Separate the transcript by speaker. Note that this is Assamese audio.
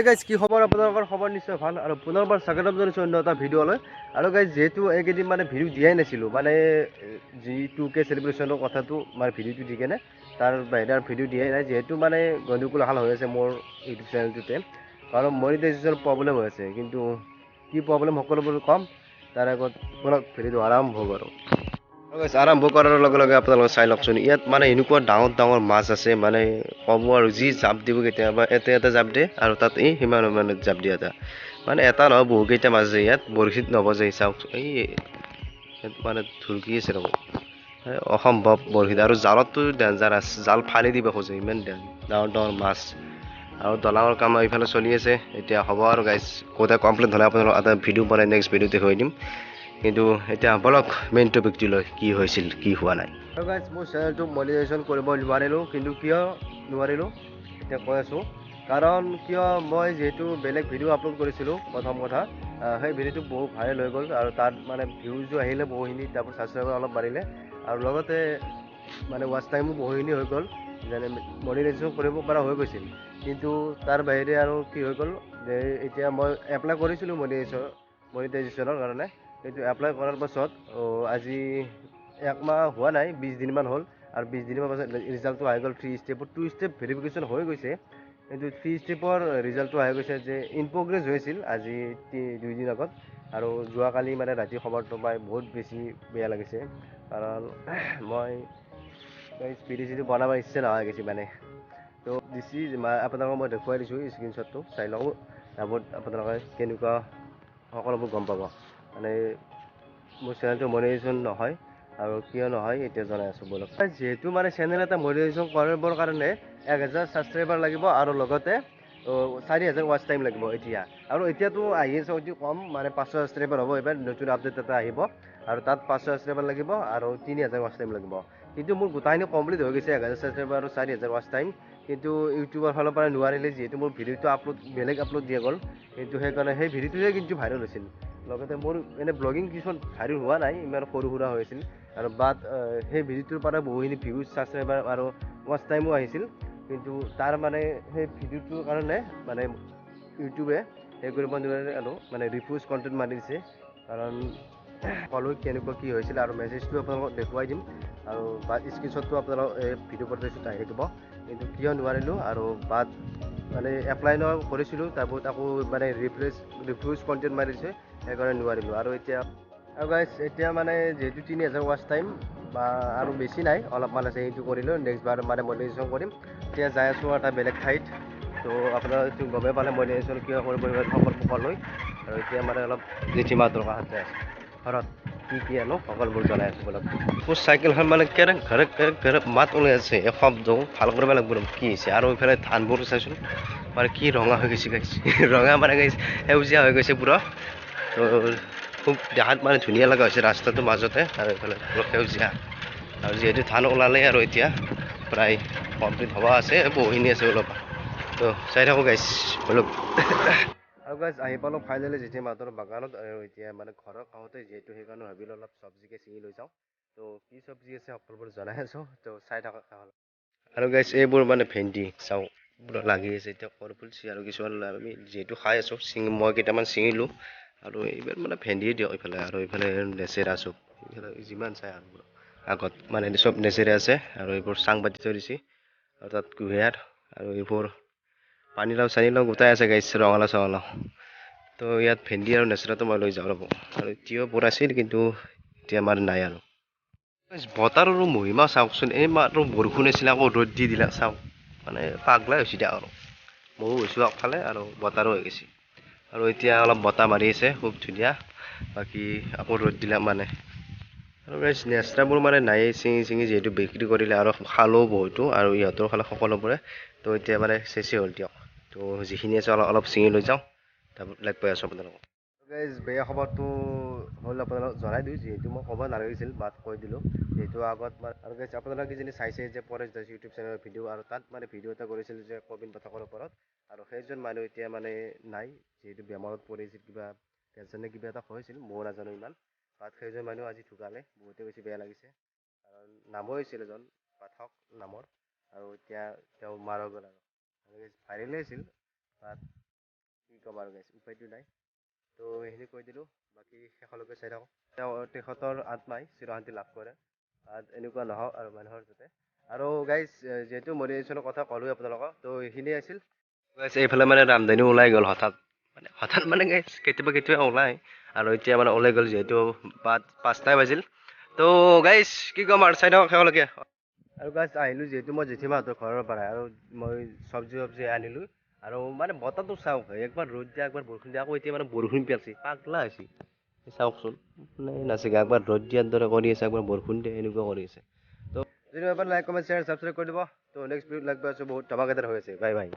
Speaker 1: গাইজ, কি খবৰ আপোনালোকৰ? খবৰ নিশ্চয় ভাল আৰু পুনৰবাৰ স্বাগতম জনাইছোঁ অন্য এটা ভিডিঅ'লৈ। আৰু গাইজ, যিহেতু এইকেইদিন মানে ভিডিঅ' দিয়াই নাছিলোঁ, মানে যি 2K চেলিব্ৰেশ্যনৰ কথাটো মানে ভিডিঅ'টো দি কেনে তাৰ বাহিৰে আৰু ভিডিঅ' দিয়াই নাই, যিহেতু মানে গণ্ডগোল হাল হৈ আছে মোৰ ইউটিউব চেনেলটোতে, কাৰণ মনিটাইজেশ্যন প্ৰব্লেম হৈ আছে। কিন্তু কি প্ৰব্লেম সকলোবোৰ ক'ম, তাৰ আগত বলক ভিডিঅ'টো আৰম্ভ কৰোঁ। আৰম্ভ কৰাৰ লগে লগে আপোনালোকে চাই লওকচোন, ইয়াত মানে এনেকুৱা ডাঙৰ ডাঙৰ মাছ আছে, মানে ক'ব আৰু যি জাপ দিব, কেতিয়াবা এটা এটা জাপ দিয়ে আৰু তাত এই সিমান সিমানত জাপ দিয়ে। এটা মানে এটা নহয়, বহুকেইটা মাছ আছে ইয়াত। বৰশীত নবজে, চাওক, এই ইয়াত মানে ধুৰকি আছে ৰ'ব, অসম্ভৱ বৰশীত। আৰু জালততো ডেঞ্জাৰাছ, জাল ফালি দিব খোজে, ইমান ডাঙৰ ডাঙৰ মাছ। আৰু দলাঙৰ কাম এইফালে চলি আছে, এতিয়া হ'ব আৰু গাইজ, গোটেই কমপ্লিট হ'লে আপোনালোক এটা ভিডিঅ' বনাই নেক্সট ভিডিঅ' দেখুৱাই দিম। কিন্তু এতিয়া বলক মেইন টপিকটোলৈ, কি হৈছিল কি হোৱা নাই। আৰু গাইজ, মোৰ চেনেলটো মনিটাইজেশ্যন কৰিব নোৱাৰিলোঁ। কিন্তু কিয় নোৱাৰিলোঁ এতিয়া কৈ আছোঁ। কাৰণ কিয়, মই যিহেতু বেলেগ ভিডিঅ' আপলোড কৰিছিলোঁ, প্ৰথম কথা সেই ভিডিঅ'টো বহু ভাইৰেল হৈ গ'ল আৰু তাত মানে ভিউজো আহিলে বহুখিনি, তাৰপৰা ছাবস্ক্ৰাইবাৰ অলপ বাঢ়িলে আৰু লগতে মানে ৱাচ টাইমো বহুখিনি হৈ গ'ল, যেনে মনিটাইজেশ্যন কৰিব পৰা হৈ গৈছিল। কিন্তু তাৰ বাহিৰে আৰু কি হৈ গ'ল যে এতিয়া মই এপ্লাই কৰিছিলোঁ মনিটাইজেশ্যনৰ কাৰণে, কিন্তু এপ্লাই কৰাৰ পাছত আজি একমাহ হোৱা নাই, 20 দিনমান হ'ল। আৰু 20 দিনৰ পাছত ৰিজাল্টটো আহি গ'ল। থ্ৰী ষ্টেপৰ, টু ষ্টেপ ভেৰিফিকেশ্যন হৈ গৈছে, কিন্তু থ্ৰী ষ্টেপৰ ৰিজাল্টটো আহি গৈছে যে ইন প্ৰগ্ৰেছ হৈছিল আজি 2 দিন আগত। আৰু যোৱাকালি মানে ৰাতি খবৰটো পাই বহুত বেছি বেয়া লাগিছে, কাৰণ মই ভিডিঅ' চিডিঅ' বনাব ইচ্ছা নোহোৱা হৈ গৈছে মানে। তো দিছি, আপোনালোকক মই দেখুৱাই দিছোঁ, স্ক্ৰীনশ্বটটো চাই লওক, তাৰপৰত আপোনালোকে কেনেকুৱা সকলোবোৰ গম পাব। মানে মোৰ চেনেলটো মনিটাইজেশ্যন নহয় আৰু কিয় নহয় এতিয়া জনাই আছোঁ, ব'লক। যিহেতু মানে চেনেল এটা মনিটাইজেশ্যন কৰিবৰ কাৰণে 1000 ছাবস্ক্ৰাইবাৰ লাগিব আৰু লগতে 4000 ৱাচ টাইম লাগিব এতিয়া। আৰু এতিয়াতো আহি আছে অতি কম, মানে 500 ছাবস্ক্ৰাইবাৰ হ'ব। এইবাৰ নতুন আপডেট এটা আহিব আৰু তাত 500 ছাবস্ক্ৰাইবাৰ লাগিব আৰু 3000 ৱাচ টাইম লাগিব। কিন্তু মোৰ গোটেইখিনি কমপ্লিট হৈ গৈছে, 1000 ছাবস্ক্ৰাইবাৰ আৰু 4000 ৱাচ টাইম। কিন্তু ইউটিউবৰ ফালৰ পৰা নোৱাৰিলে, যিহেতু মোৰ ভিডিঅ'টো আপলোড বেলেগ আপলোড দিয়া গ'ল। কিন্তু সেইকাৰণে সেই ভিডিঅ'টোৱে কিন্তু ভাইৰেল হৈছিল। লগতে মোৰ এনে ব্লগিং কিছুমান ভাইৰেল হোৱা নাই, ইমান সৰু সুৰা হৈছিল আৰু বাট সেই ভিডিঅ'টোৰ পৰা বহুখিনি ভিউজ, ছাবস্ক্ৰাইবাৰ আৰু ৱাচ টাইমো আহিছিল। কিন্তু তাৰ মানে সেই ভিডিঅ'টোৰ কাৰণে মানে ইউটিউবে সেই কৰিব নোৱাৰিলে আৰু মানে ৰিফিউজ কণ্টেণ্ট মাৰি দিছে। কাৰণ ক'লোঁ কেনেকুৱা কি হৈছিল আৰু মেছেজটো আপোনালোকক দেখুৱাই দিম আৰু বা স্ক্ৰীনশ্বটটো আপোনালোক এই ভিডিঅ' পদ্ধতিত আহি থাকিব। কিন্তু কিয় নোৱাৰিলোঁ আৰু বাট মানে এপ্লাই ন কৰিছিলোঁ, তাৰপিছত আকৌ মানে ৰিফিউজ কণ্টেণ্ট মাৰি দিছে, সেইকাৰণে নোৱাৰিলোঁ। আৰু এতিয়া আৰু গাইজ, এতিয়া মানে যিহেতু 3000 ৱাচ টাইম বা আৰু বেছি নাই, অলপমান আছে, সেইটো কৰিলোঁ নেক্সট বাৰ মানে মনিটাইজেশ্যন কৰিম। এতিয়া যাই আছোঁ এটা বেলেগ ঠাইত। তো আপোনালোকে গমেই পালে মনিটাইজেশ্যন কিয় কৰিব সকলোবোৰ ক'লোঁ। আৰু এতিয়া মানে অলপ জেঠীমাহঁতৰ কাষত যাই আছোঁ, ঘৰত কি কি আনো সকলোবোৰ জনাই আছোঁ, ব'লক। মোৰ চাইকেলখন মানে কেৰেক ঘেৰেক কেৰেক ঘেৰেক মাত ওলাই আছে, এই শব্দ ভাল কৰিব লাগিব, কি হৈছে। আৰু ইফালে ধানবোৰ চাইছোন, মানে কি ৰঙা হৈ গৈছে গাইছ, ৰঙা মানে গাইছ সেউজীয়া হৈ গৈছে পূৰা। তো খুব দেখাত মানে ধুনীয়া লগা হৈছে ৰাস্তাটোৰ মাজতে আৰু এইফালে পুৰা সেউজীয়া। আৰু যিহেতু ধান ওলালেই আৰু এতিয়া প্ৰায় কমপ্লিট হ'ব আছে, বহুখিনি আছে অলপ। তো চাই থাকোঁ গাইছ, ব'লক। আৰু গাইছ, আহি পালোঁ ফাইনেলি জেঠীমাহঁতৰ বাগানত। আৰু এতিয়া মানে ঘৰৰ কাষতে যিহেতু, সেইকাৰণে ভাবিলোঁ অলপ চব্জিকে ছিঙি লৈ যাওঁ। তো কি চব্জি আছে সকলোবোৰ জনাই আছোঁ, তো চাই থাকক। আৰু গাইছ, এইবোৰ মানে ভেন্দি চাওক, পূৰা লাগি আছে এতিয়া, কল ফুলছি আৰু কিছুমান আমি যিহেতু খাই আছোঁ, ছিঙি মই কেইটামান ছিঙিলোঁ। আৰু এইবাৰ মানে ভেন্দিয়ে দিয়ক এইফালে। আৰু এইফালে লেচেৰা চব, এইফালে যিমান চাই আৰু আগত মানে চব লেচেৰা আছে। আৰু এইবোৰ চাং পাতি থৈ দিছে আৰু তাত কুঁহিয়াৰ আৰু এইবোৰ পানীলাও চানীলাও গোটাই আছে গাইছ, ৰঙালাও চঙালাও। তো ইয়াত ভেন্দি আৰু লেচেৰাটো মই লৈ যাওঁ ৰ'ব। আৰু তিয়ঁহবোৰ আছিল, কিন্তু এতিয়া মানে নাই। আৰু বতৰৰ মহিমা চাওকচোন, এই মাত্ৰ বৰষুণ আছিল, আকৌ ৰ'দ দি দিলে, চাওক, মানে পাগলাই হৈছে দিয়ক। আৰু ময়ো হৈছোঁ আগফালে আৰু বতাৰো হৈ গৈছে। আৰু এতিয়া অলপ বতাহ মাৰি আছে খুব ধুনীয়া, বাকী আকৌ ৰ'দ দিলে মানে। আৰু গাইছ, নেচৰাবোৰ মানে নাই, ছিঙি ছিঙি যিহেতু বিক্ৰী কৰিলে আৰু খালেও বহুতো আৰু ইহঁতৰ খালে সকলোবোৰে। তো এতিয়া মানে চেচেই হ'ল দিয়ক। তো যিখিনি আছে অলপ অলপ ছিঙি লৈ যাওঁ, তাৰপিছত লগ পাই আছোঁ আপোনালোকক। গাইজ, বেয়া খবৰটো হ'ল আপোনালোকক জনাই দিওঁ, যিহেতু মই ক'ব নালাগিছিল, বাট কৈ দিলোঁ যিহেতু আগত। আৰু গাইজ, আপোনালোকে কিজানি চাইছে যে পৰেশ দাস ইউটিউব চেনেলৰ ভিডিঅ' আৰু তাত মানে ভিডিঅ' এটা কৰিছিল যে কবিন পাঠকৰ ওপৰত। আৰু সেইজন মানুহ এতিয়া মানে নাই, যিহেতু বেমাৰত পৰিছিল, কিবা কেঞ্চাৰ নে কিবা এটা হৈছিল, ময়ো নাজানো ইমান। বাট সেইজন মানুহ আজি ঢুকালে, বহুতে বেছি বেয়া লাগিছে, কাৰণ নামো হৈছিল এজন পাঠক নামৰ আৰু এতিয়া তেওঁ মাৰা গ'ল। আৰু ভাইৰেলেই আছিল বাট ক'ম আৰু গাইছ, উপায়টো নাই। তো সেইখিনি কৈ দিলোঁ, বাকী শেষলৈকে চাই থাকক। তেওঁ তেখেতৰ আত্মাই চিৰশান্তি লাভ কৰে, এনেকুৱা নহওক আৰু মানুহৰ যাতে। আৰু গাইজ, যিহেতু মনিটাইজেশ্যনৰ কথা ক'লোৱে আপোনালোকক, তো এইখিনিয়ে আছিল গাইজ। এইফালে মানে ৰামধেনু ওলাই গ'ল হঠাৎ, মানে হঠাৎ মানে গাইজ কেতিয়াবা কেতিয়াবা ওলায়, আৰু এতিয়া মানে ওলাই গ'ল যিহেতু 5টাই বাজিল। তো গাইজ, কি ক'ম আৰু, চাই থাকক শেষলৈকে। আৰু গাইজ, আহিলোঁ যিহেতু মই জেঠীমাহঁতৰ ঘৰৰ পৰাই, আৰু মই চব্জি চব্জি আনিলোঁ। আৰু মানে বতৰটো চাওক, একবাৰ ৰ'দ দিয়া, একবাৰ বৰষুণ দিয়া, আকৌ এতিয়া মানে বৰষুণ পেলাইছে, পাগলা হৈছে। চাওকচোন, মানে নাচিকে একবাৰ ৰ'দ দিয়াৰ দৰে কৰি আছে, একবাৰ বৰষুণ দিয়ে, এনেকুৱা কৰি আছে। তো যদি এবাৰ লাইক, কমেণ্ট, শ্বেয়াৰ, ছাবস্ক্ৰাইব কৰি দিব। তো নেক্সট ভিডিঅ'ত লাগ পাই আছোঁ, বহুত ধমাকাদাৰ হৈ আছে। Bye bye.